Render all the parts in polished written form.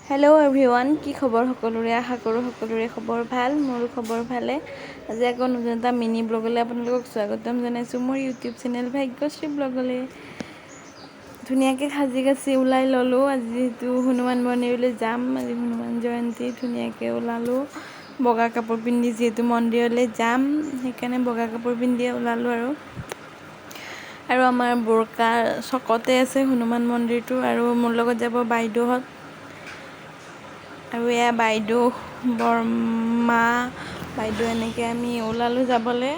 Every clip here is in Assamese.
হেল্ল' এভৰিৱান, কি খবৰ সকলোৰে? আশা কৰোঁ সকলোৰে খবৰ ভাল, মোৰো খবৰ ভালে। আজি আকৌ নতুন এটা মিনি ব্লগলৈ আপোনালোকক স্বাগতম জনাইছোঁ মোৰ ইউটিউব চেনেল ভাগ্যশ্ৰী ব্লগলৈ। ধুনীয়াকৈ সাজি কাচি ওলাই ল'লোঁ। আজি যিহেতু হনুমান মন্দিৰলৈ যাম, আজি হনুমান জয়ন্তী, ধুনীয়াকৈ ওলালোঁ বগা কাপোৰ পিন্ধি। যিহেতু মন্দিৰলৈ যাম, সেইকাৰণে বগা কাপোৰ পিন্ধিয়ে ওলালোঁ। আৰু আমাৰ বোৰকাৰ চকতে আছে হনুমান মন্দিৰটো। আৰু মোৰ লগত যাব বাইদেউহঁত। আৰু এয়া বাইদেউ, বৰমা, বাইদেউ, এনেকৈ আমি ওলালোঁ যাবলৈ।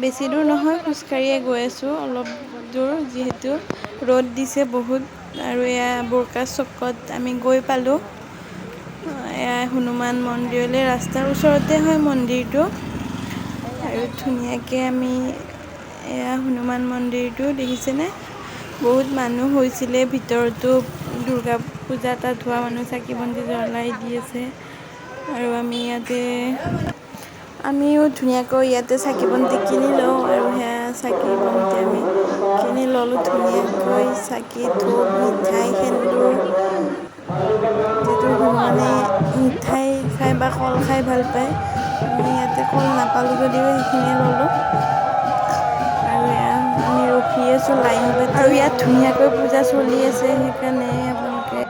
বেছি দূৰ নহয়, খোজকাঢ়িয়ে গৈ আছোঁ অলপ দূৰ, যিহেতু ৰ'দ দিছে বহুত। আৰু এয়া বোৰকা চকত আমি গৈ পালোঁ। এয়া হনুমান মন্দিৰলৈ ৰাস্তাৰ ওচৰতে হয় মন্দিৰটো। আৰু ধুনীয়াকৈ আমি এয়া হনুমান মন্দিৰটো দেখিছেনে? বহুত মানুহ হৈছিলে ভিতৰতো, দুৰ্গা পূজা তাত হোৱা মানুহ চাকি বন্তি জ্বলাই দি আছে। আৰু আমি ইয়াতে আমিও ধুনীয়াকৈ ইয়াতে চাকি বন্তি কিনি লওঁ। আৰু সেয়া চাকি বন্তি আমি কিনি ল'লোঁ ধুনীয়াকৈ, চাকি, ধূপ, মিঠাই, সেন্দুৰ। যিহেতু হনুমানে মিঠাই খাই বা কল খাই ভাল পায়, আমি ইয়াতে কল নাপালোঁ যদিও সেইখিনিয়ে ল'লোঁ। আৰু এয়া আমি ৰখি আছোঁ লাইন পাতি। আৰু ইয়াত ধুনীয়াকৈ পূজা চলি আছে, সেইকাৰণে আপোনালোকে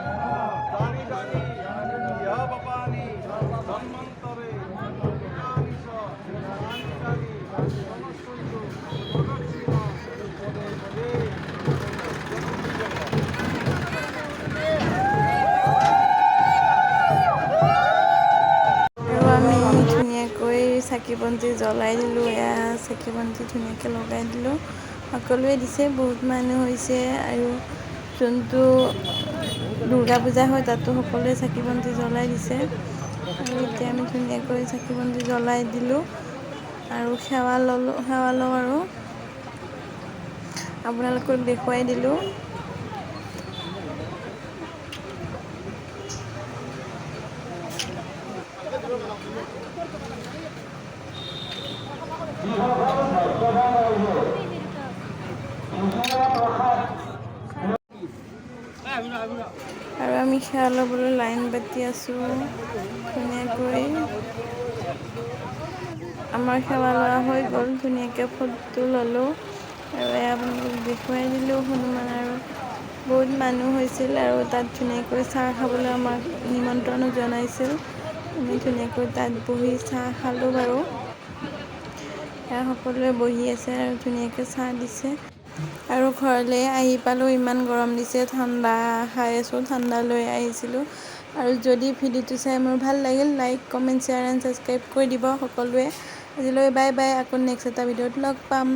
আৰু আমি ধুনীয়াকৈ চাকি বন্তি জ্বলাই দিলোঁ। এয়া চাকি বন্তি ধুনীয়াকৈ লগাই দিলোঁ। সকলোৱে দিছে, বহুত মানুহ হৈছে। আৰু যোনটো দুৰ্গা পূজা হয়, তাতো সকলোৱে চাকি বন্তি জ্বলাই দিছে। আৰু এতিয়া আমি ধুনীয়াকৈ চাকি বন্তি জ্বলাই দিলোঁ আৰু সেৱা ল'লোঁ। সেৱা লওঁ আৰু আপোনালোকক দেখুৱাই দিলোঁ। আৰু আমি সেৱা ল'বলৈ লাইন পাতি আছোঁ ধুনীয়াকৈ। আমাৰ সেৱা লোৱা হৈ গ'ল, ধুনীয়াকৈ ফটো ল'লোঁ আৰু এয়া আপোনালোকক দেখুৱাই দিলোঁ হনুমান। আৰু বহুত মানুহ হৈছিল আৰু তাত ধুনীয়াকৈ চাহ খাবলৈ আমাক নিমন্ত্ৰণো জনাইছিল। আমি ধুনীয়াকৈ তাত বহি চাহ খালোঁ বাৰু। সেয়া সকলোৱে বহি আছে আৰু ধুনীয়াকৈ চাহ দিছে। আৰু ঘৰলৈ আহি পালোঁ। ইমান গৰম দিছে, ঠাণ্ডা খাই আছোঁ, ঠাণ্ডা লৈ আহিছিলোঁ। আৰু যদি ভিডিঅ'টো চাই মোৰ ভাল লাগিল, like, comment, share and subscribe কৰি দিব সকলোৱে। আজিলৈ বাই বাই, আকৌ নেক্সট এটা ভিডিঅ'ত লগ পাম।